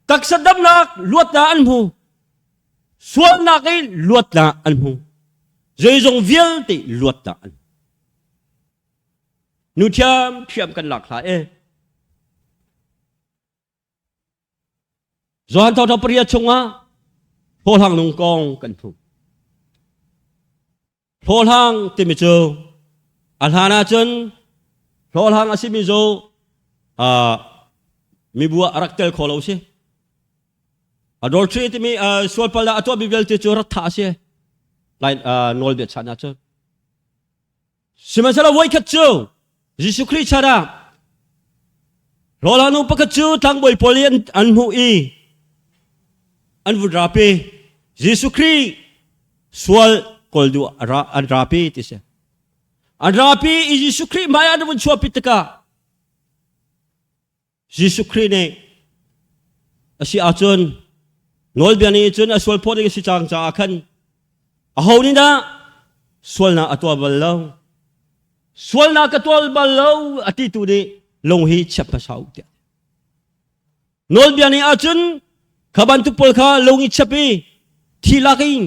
Taksa damnak luatnak an hmu. Sualnak i luatnak an hmu. Zeizong vialte luatnak an hmu. Nu thiam thiam kan lak hlah e. Johan thawngtha pariat chungah hlawhhlang nung kong kan hmu. Hlawhhlang timi cu a hlan ahcun hlawhhlang a simi cu mibu ah a rak tel kho lo si. Adultery timi sualpal a tuahmi vialte cu rak thah a si. Lai nawlbia chan ahcun. Sihmanhsehlaw voikhat cu Jesuh Khrih chan ah hlawhhlangnu pakhat cu tlangbawi pawl nih an hmuh i an vun rapi. Jesuh Khrih sual kawl duh an rapi ti si. An rapi i Jesuh Khrih hmai ah an vun chuahpi tikah Jesuh Khrih nih a si ahcun nawlbia nih cun a sual phawt ding a si cang caah khan aho nih dah sualnak a tuah bal lo sualnak ka tuah bal lo a ti tu nih lung hi chiap hmasa u tiah nawlbia nih ahcun kha bantuk pawl kha lung i chiap i thi lak in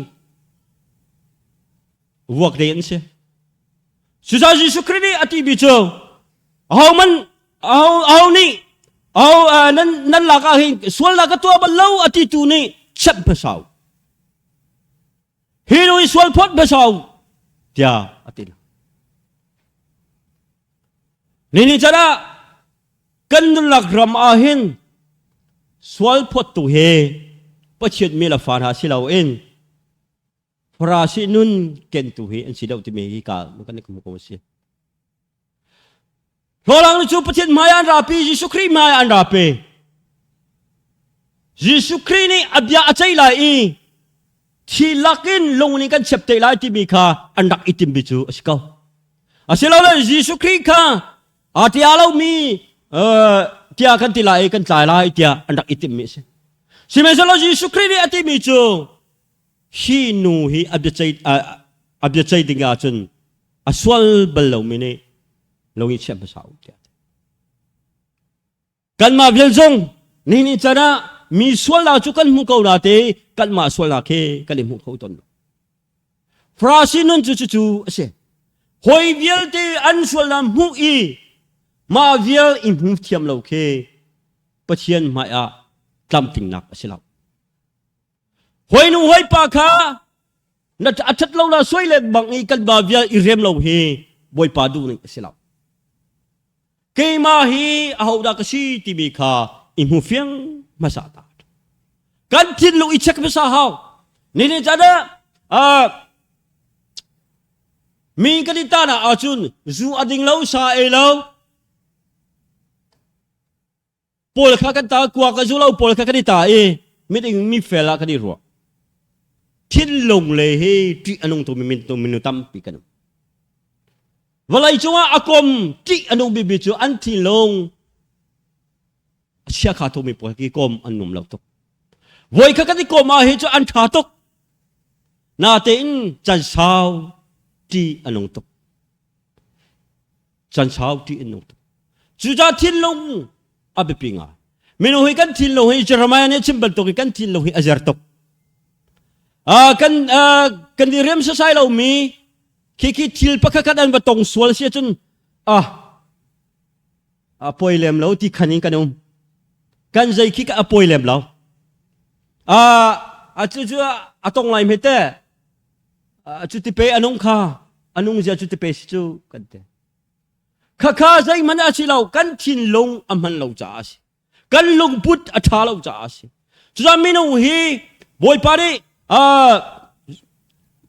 vuak ding an si. Cucaah Jesuh Khrih nih a timi cu ahohmanh aho aho nih aho nan nan lak ah hin sualnak ka tuah bal lo a ti tu nih chep hmasa u. Hi nu i sual phawt hmasa u tiah a ti. Ni ni can ah kan nunnak ram ah hin sual phawt tu hi Pathian mi le fa hna si loin. Farasi nun kentu hi an si deuh timi hi ka kan i hmu ko a si. Hlawlang cu Pathian hmai an rapi, Jesuh Khrih hmai an rapi. Jesuh Khrih nih a bia a ceih lai i thi lakin lung nih kan chiap te lai timi kha an rak i timmi cu a si ko. Asilole Jesuh Khrih kha a tia lomi tiah kan ti lai i kan tlai lai tiah an rak i timmi a si. Sihmanhsehlaw Jesuh Khrih nih a timi cu hi nu hi a biaceih a biaceih ding ahcun a sual bal lomi nih lung i chiah hmasa u tiah. Kanmah vial zong nihin ni can ah mi sualnak cu kan hmu ko na te kanmah sualnak he kan i hmu kho tawn lo. Farasi nun cu cucu a si. Hawi vialte an sualnak hmuh i mah vial i hmu thiam lo khi Pathian hmai ah tlamtlingnak a si lo. Hawi nu hawi pa kha na a ṭhat lo la suai le bang i kan ba vial i rem lo hi Bawipa duh ning a si lo. Keimah hi ahodah ka si timi kha i hmu fiang hmasa ta. Kan thinlung i check hmasa hau. Ni ni caan ah mi kan i ta na ahcun zu a ding lo sa ei lo pawl kha kan ta kua ka zu lo pawl kha kan i ta i miding mi fel ah kan i ruah thinlung le hi ṭih a nung tu minu tampi kan um vawlei cungah a kom ṭih a nung bibi cu an thinlung a chia kha tukmi pawl ki kom an num lo tuk voi kha kan i kom ah hi cu an ṭha tuk natein can sau ṭih a nung tuk Can sau ṭih an nung tuk. Cucaah thinlung a biapi ngai. Minung hi kan thinlung hi Jeremiah nih a chim bantuk in kan thinlung hi a zer tuk. Kan kan i rem sasai lomi khi khi thil pakhat khat an va tong sual si ahcun ah a poi lem lo ti khan in kan um. Kan zei khi a poi lem lo. A cu cu a tong lai hme te. Cu ti pe anung kha anung zia cu ti pe si cu kan ti. Khakha zeihmanh a si lo kan thinlung a hman lo caah a si. Kan lungput a ṭha lo caah a si. Cucaah minung hi Bawipa nih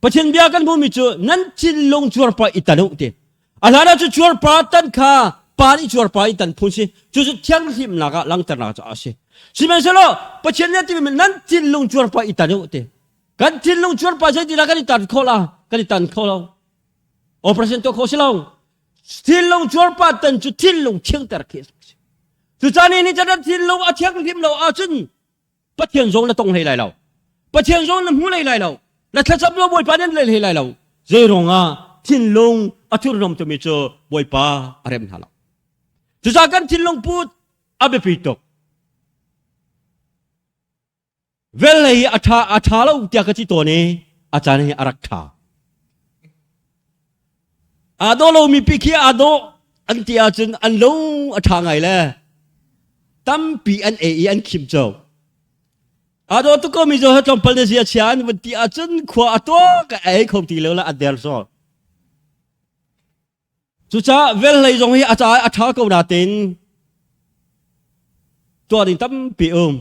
Pathian bia kan hmuhmi cu nan thinlung cuarpa i tan u ti. A hlan ah cu cuarpa tan kha pa nih cuarpa i tan phun si. Cucu thianghlimnak ah langhternak caah a si. Sihmanhsehlaw Pathian nih a timi nan thinlung cuarpa i tan u ti. Kan thinlung cuarpa zeitindah kan i tan khawh la? Kan i tan kho lo. Operation tuah khawh si lo. Thinlung cuarpa tan cu thinlung thiangter khi a si. Cucaah ni nih cun thinlung a thianghlim lo ahcun Pathian zong na tong hlei lai lo. Pathian zong na hmu hlei lai lo. Na thlacam lo Bawipa nan lei hlei lai lo. Zei ruangah thinlung a thurhnawm tumi cu Bawipa a rem hna lo. Cucaah kan thinlung put a biapi tuk. Velhlei hi a ṭha a ṭha lo tiah ka ti tawn i a caan hi a rak ṭha. Aa dawh lomi pi khi aa dawh an ti ahcun an lo a ṭha ngai le tampi an ei i an khim co. Aa dawh tuk komi cu tlawmpal na zia chia an vun ti ahcun khua a tuah ka ei kho ti lo le a der zawl. Cucaah velhlei zong hi a caah a ṭha ko natein tuah ding tampi um.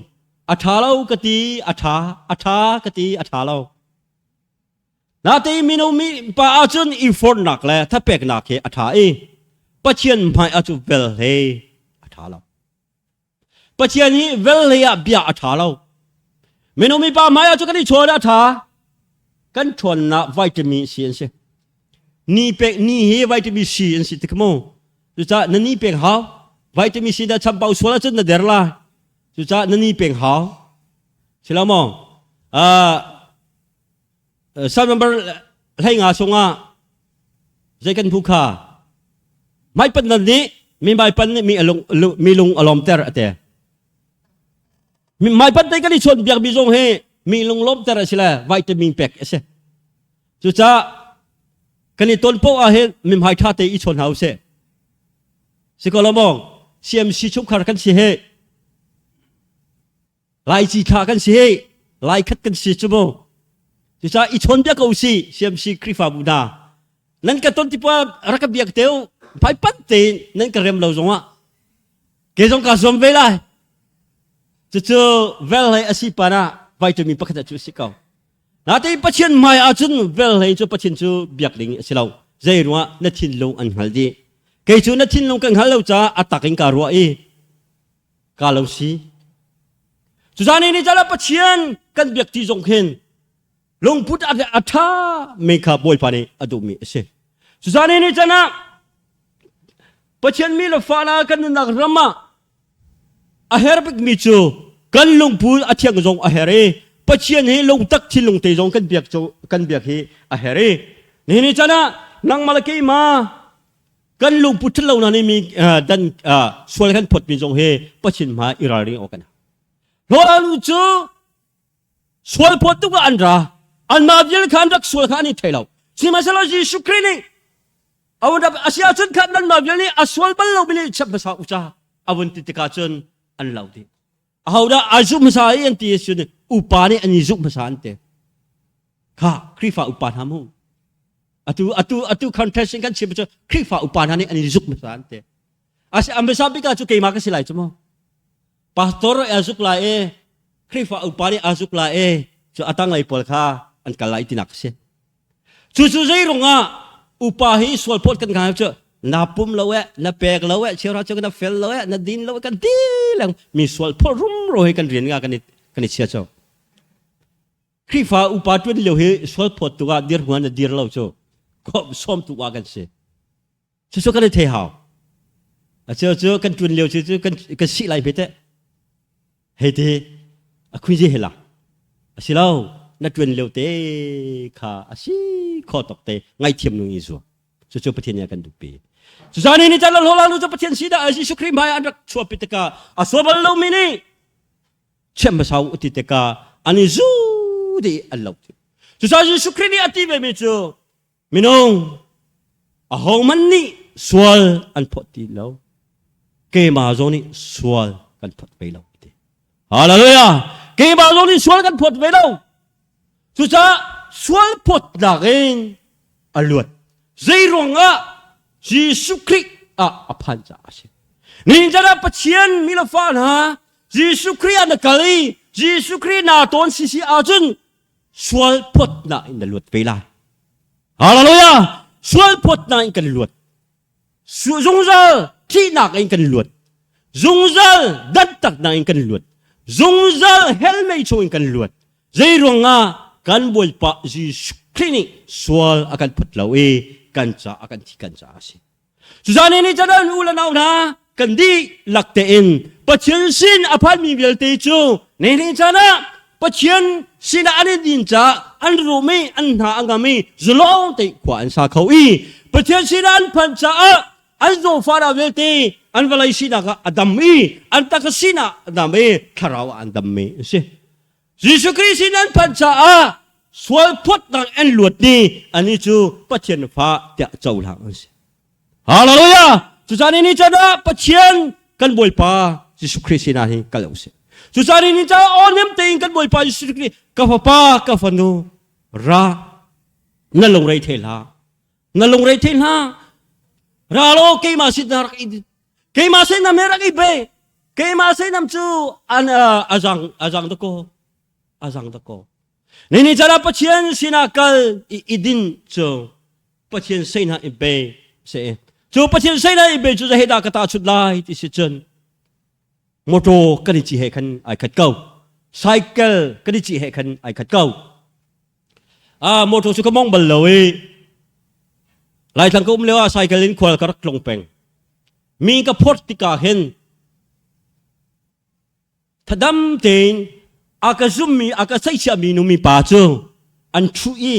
A ṭha lo ka ti, a ṭha, a ṭha ka ti, a ṭha lo. Natein mino mi pa ahcun i forhnak le thapeknak hi a ṭha i Pathian hmai ah cu velhlei a ṭha lo. Pathian hi velhlei ah bia a ṭha lo. Minung mipa hmai ah cu kan i chawn a ṭha. Kan ṭhawnnak vitamin C an si. Ni pek ni hi vitamin C an si tik mu. Cucaah na ni pek hau. Vitamin C na chambau sual ahcun na der lai. Cucaah na ni pek hau. Si lo maw? Psalm number 15 chungah zei kan phu kha maipan nan nih mi maipan nih mi alung mi lung a lawmter a ti mi maipan te kan i chawn biak mi zong hi mi lung lawmter a si le vitamin pek a si cucaah kan i ton poh ah hin mi hmai tha te i chawn hau se si ko lo maw CMC chungkhar kan si he Lai ci thla kan si hei lai khat kan si cu mu cucaah i chawn bia ko si CMC Khrihfabu hna nan ka ton tipa rak ka biak teu phai pan tein nan ka rem lo zongah ke zong ka zuam ve lai cucu vel hei asi pan ah vitamin pakhat cu si ko. Natein Pathian hmai ahcun velhlei cu Pathian cu biak ding a si lo. Zei ruangah na thinlung an hngal dih. Kei cu na thinlung kan hngal lo caah a tak in kaa ruah i kaa lo si. Cuzan ni cala Pathian kan biak ti zong khin lungput a ṭha mi kha Bawipa nih a duhmi a si. Cuzan ni can ah Pathian mi le fa hna kan nunnak ram ah a her bikmi cu kan lungput a thiang zong a her i Pathian hi lungtak thinlung te zong kan biak cu kan biak hi a her i nihin ni can ah nangmah le keimah kan lungput ṭhat lo na nih mi dan sual kan phawtmi zong hi Pathian hmai i ralring awk kan Hlawhhlanu cu sual phawt tuk ah an ra anmah vial kha an rak sual kha an i thei lo sihmanhsehlaw Jesuh Khrih nih a vun a si ahcun khan nanmah vial nih a sual bal lo mi nih chap hmasa u ca a vun ti tikah cun an lo dih ahodah ai zumh hmasa i an ti cun upa nih an i zumh hmasa an ti kha Khrihfa upa hna mu atu atu atu contest in kan chim cu Khrihfa upa hna nih an i zuk hmasa an ti asi hmasa bik ah cu keimah ka si lai cu mu pastor a zuk lai e Khrihfa upa nih a zuk lai e cu a tanglei pawl kha an kal lai tinak a si cu cu zei rungah upa hi sual phawt kan ngai cu na pum lo e na pek lo e cheuhra cu na fel lo e na din lo e kan ti leng mi sual phawt rumro hi kan rian nga kan i kan i chia cho Khrihfa upa tuan lio hi sual phawt tu ah dir huan na dir lo cu sawm tu ah kan si Cucu kan i thei hau. A cheu cu kan ṭun lio cu kan kan sih lai hme teh. Hei ti a khuizi he la. A si lo na ṭuan lio te kha a si kho tok te ngaithiam nung i zuam. Cucu Pathian nih a kan duhpi. Cucaah ni tan lo lu cu Pathian si dah Jesuh Khrih hmai an rak chuahpi tikah a sual bal lomi nih chiam hmasa u ti tikah an i zu dih an lo. Cucaah Jesuh Khrih nih a ti vemi cu Minung ahohmanh nih sual an phawt ti lo. Keimah zong nih sual kan phawt ve lo ti. Hallelujah! Keimah zong nih sual kan phawt ve lo. Cucaah sual phawtnak in a luat. Zei ruangah Jesuh Khrih ah a phan caah a si. Nihin ah Pathian mi le fa hna Jesuh Khrih ah na kal i Jesuh Khrih naa tawn sisi ahcun sual phawtnak in na luat ve lai. Hallelujah! Sual phawtnak in kan luat. Zungzal thihnak in kan luat. Zungzal dantaknak in kan luat. Zungzal hell mei chung in kan luat. Zei ruangah kan Bawipa Jesuh Khrih nih sual a kan phut lo i kan ca a kan thi kan caah a si. Cucaah ni cadan u le nau hna kan dihlak tein Pathian sin a phanmi vialte cu nihin caan ah Pathian sinah an i din caah an rum i an hna a ngam i zalong te khua an sa kho i Pathian sinah an phanh caah an zawfahnak vialte an vawlei sinak ah a dam i an taksa sinah a dam i thlarau ah an dammi a si. Jesuh Khrih sin an phanh caah sual phawtnak an luat ni ani cu Pathian fa tiah cohlang an si. Hallelujah! Cucaah ni chan ah Pathian kan Bawipa Jesuh Khrih sinah hi kal u sih. Cucaah ni chan ah awnem tein kan Bawipa Jesuh Khrih ka fapa ka fanu ra na lungrei thei hlah na lungrei thei hlah ra law keimah sin na rak i keimah sin nam he rak i be keimah sin nam cu an azang azang dako azang dako ni ni chan ah Pathian sinah kal i idin cu Pathian sinah i pe se cu Pathian sinah i pe cu zei dah ka ta chut lai ti si cun motor kan i ci he khan ai khat ko cycle kan i ci he khan ai khat ko ah motor cu ka mong bal lo i Laitlang ka um lio ah cycle in khual ka rak tlong peng mi ka phort tikah hin thadam tein a ka zummi a ka seihchiahmi nu mi pa cu an ṭhu i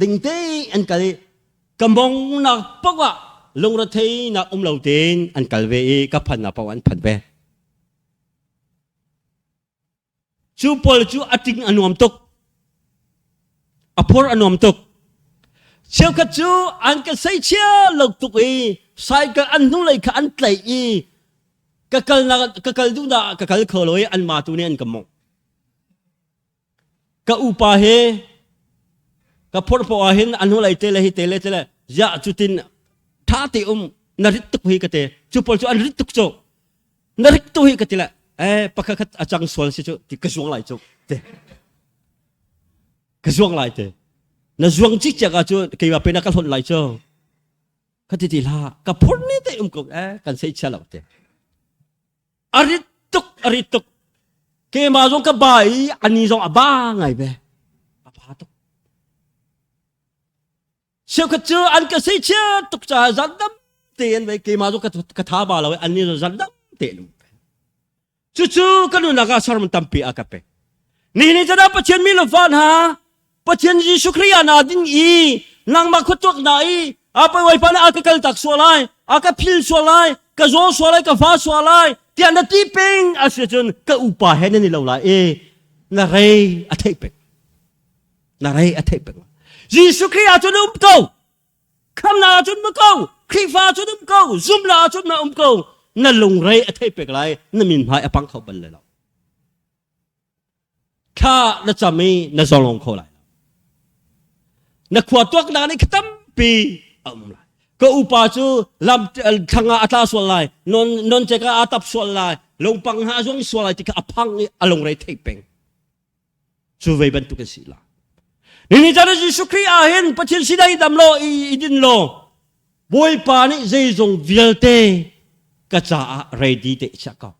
dingte an kal i ka mongnak paoh ah lungretheinak um lo tein an kal ve i ka phannak paoh an phan ve cu pawl cu a ting a nuam tuk a phor a nuam tuk cheukhat cu an ka seichia lo tuk i cycle an hnulei kha an tlaih i ka kalnak ka kal duhnak ka kal kho lo i anmah tu nih an ka mongh ka upa he ka phorh poah ah hin an hnulei te le hi te le te le ziah cutin tha te um na rit tuk hi ka te cu pawl cu an rit tuk cu na rit tuk hi ka ti le eh pakhat khat a cang sual si cu ti ka zuang lai cu te. Ka zuang lai te. Na zuang cikcek ahcun keimah pe na ka hlonh lai cu. Ka ti ti hlah. Ka phur ni te um ko eh kan sei chia lo te. A rit tuk, a rit tuk. Keimah zong ka ba i ani zong a ba ngai ve. A ba tuk. Cheukhat cu an ka sei chia tuk caah zandam tein ve keimah zong ka tha ba lo i annih zong zandam tein um ve. Cucu ka nunnak ah sermon tampi a ka pek. Nihin ni chan ah Pathian mi le fa hna Pathian Jesuh Khrih ah naa ding i nangmah khuatuak na i a Bawipa nih a ka kal tak sual lai, a ka phil sual lai, ka zaw sual lai, ka fa sual lai tiah na ti peng a si cun ka upa he nan i lo lai i na rei a theih peng. Na rei a theih peng. Jesuh Khrih ah cun um ko. Khamnak ah cun ma ko. Khrihfa ah cun um ko. Zumnak ah cun ma um ko. Na lungrei a theih pek lai. Na min hmai a pang kho bal lai lo. Thla na cam i na zolong kho lai lo. Na khua tuaknak nih tampi a um lai. Ka upa cu lam thlang ah a tla sual lai. Non non cek ah a tap sual lai. Lungpang hna a zuang sual lai ti kha a phang i a lungrei theih peng. Cu ve bantuk an si la. Nihin caan Jesuh Khrih ah hin Pathian sinah i dam law i din law Bawipa nih zeizong vialte ka caah ready te i chiah ko.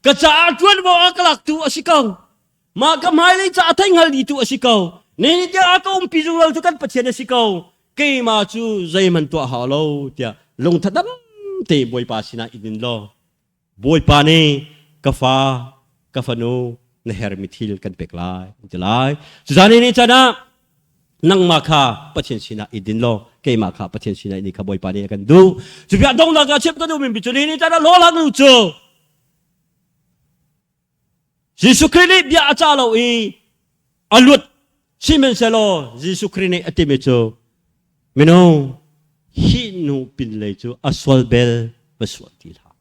Ka caah ṭuanvo a ka laktu a si ko. Mah ka hmailei caah thei hngal tu a si ko. Nihin tiang a ka umpi zungzal cu kan Pathian a si ko. Keimah cu zeihmanh tuah hau lo tiah lungtha dam te Bawipa sinah i din law Bawipa nih ka fa, ka fanu na hermi thil kan pek lai an ti lai. Cuzan ni can ah nangmah kha Pathian sinah i din law keimah kha Pathian sinah i kha Bawipa nih a kan duh. Cu bia donghnak ah chim ka duhmi cu ni can ah hlawhhlang nu cu Jesuh Khrih nih bia a cah lo i a luat sihmanhsehlaw Jesuh Khrih nih a timi cu minung hi nu pinlei cu a sual bel va sual ti hlah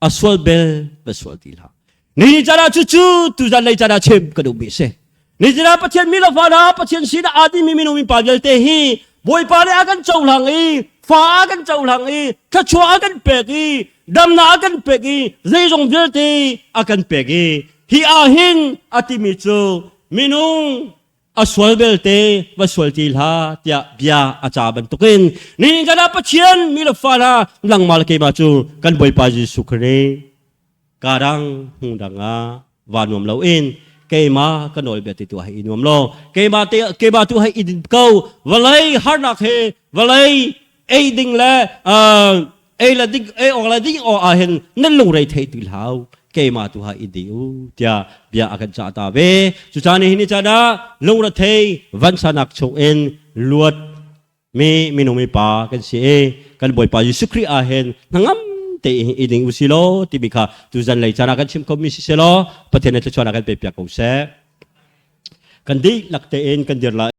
a sual bel va sual ti hlah ni caan ah cucu tuzan lei caan ah chim ka duhmi si ni caan ah Pathian mi le fa hna Pathian sin ah aa dimi minung mipa vialte hi Bawipa nih a kan cohlang i fa a kan cohlang i thluachuah a kan pek i damnak a kan pek i zeizong vialte a kan pek i hi ah hin a timi cu minung a sual belte va sual ti hlah tiah bia a ca bantukin nihin kan ah Pathian mi le fa hna nangmah le keimah cu kan Bawipa Jesuh Khrih kadang hung dang ah va nuam loin keimah ka nawl bia ti tu hai i nuam lo keimah te keimah tu hai i din ko vawlei harnak he vawlei ei ding le ei la ding ei awk la ding aw ah hin nan lungrei thei ti hlau keimah tu ha i di u tiah bia a kan cah ta ve cucaan hi ni caan ah lungrethei vansanak chung in luat mi minung mi pa kan si i kan Bawipa Jesuh Khrih ah hin hnangam te i ding u si law timi kha tuzan lei caan ah kan chim kho mi si selaw Pathian nih thluachuahnak kan pe piak ko seh kan dihlak tein kan dir lai.